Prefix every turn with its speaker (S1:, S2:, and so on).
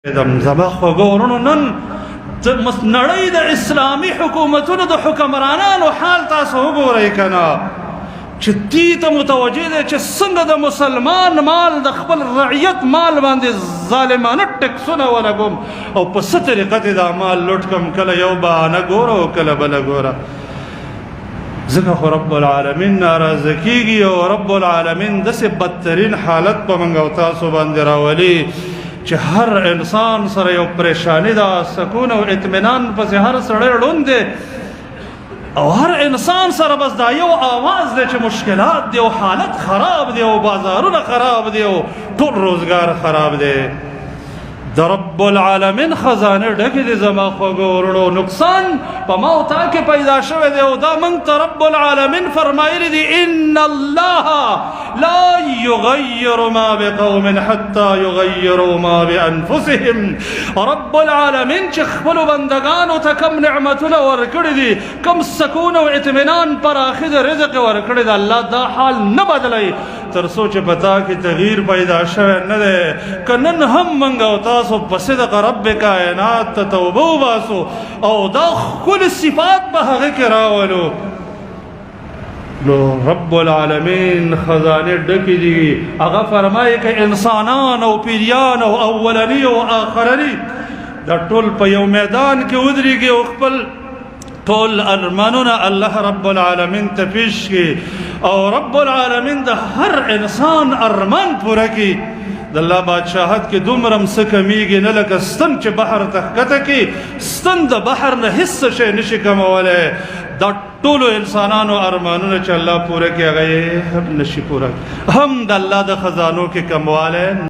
S1: دم زما خوږو وروڼو، نن د نړۍ د اسلامي حکومتونو د حکمرانانو حال تاسو وګورئ که نه، چې دې ته متوجه دی چې څنګه د مسلمان مال، د خپل رعیت مال باندې ظالمانه ټکسونه ولګوم او په څه طریقه دې دا مال لوټ کم. کله یو بهانه ګوره او کله بله ګوره، ځکه خو رب العالمین ناراضه کیږي او رب العالمین داسې بدترین حالت په موږ او تاسو باندې راولي چې هر انسان سره یو پریشانی ده، سکون او اطمینان پسې هر سړی ړوند دی او هر انسان سره بس دا یو آواز دی چې مشکلات دی او حالت خراب دی او بازارونه خراب دی او ټول روزګار خراب دی. د رب العالمین خزانه ډکې دي زما خوږو وروڼو، نقصان په ما او تا کې پیدا شوی دی او دا موږ ته رب العالمین فرمایلی دي: ان الله لا یغیر ما بقوم حتی یغیروا ما بانفسهم. رب العالمین چې خپلو بندګانو ته کوم نعمتونه ورکړي دي، کوم سکون او اطمینان، پراخي د رزق ورکړي دی، الله دا حال نه بدلوي تر څو چې په تا کې تغییر پیدا شوی نه دی. که نن هم موږ او تاسو په صدق رب کائنات ته توبه وباسو او دا ښکلي صفات په هغه کې راولو، نو رب العالمین خزانه ډکې دي. هغه فرمایي که انسانان او پیریان او اولني او آخرني دا ټول په یو میدان کې ودرېږي او خپل ټول ارمانونه الله رب العالمین ته پیش کی او رب العالمین د هر انسان ارمان پوره کی، د الله بادشاہت کې دومره څه کمیږي نه لکه ستن چې بحر ته ښکته کی، ستن د بحر نه هیڅ شی نشي کمولی. دا ټولو انسانانو ارمانونه چې الله پوره کړي، هغه یې هم نشي پوره، هم د الله د خزانو کې کموالی.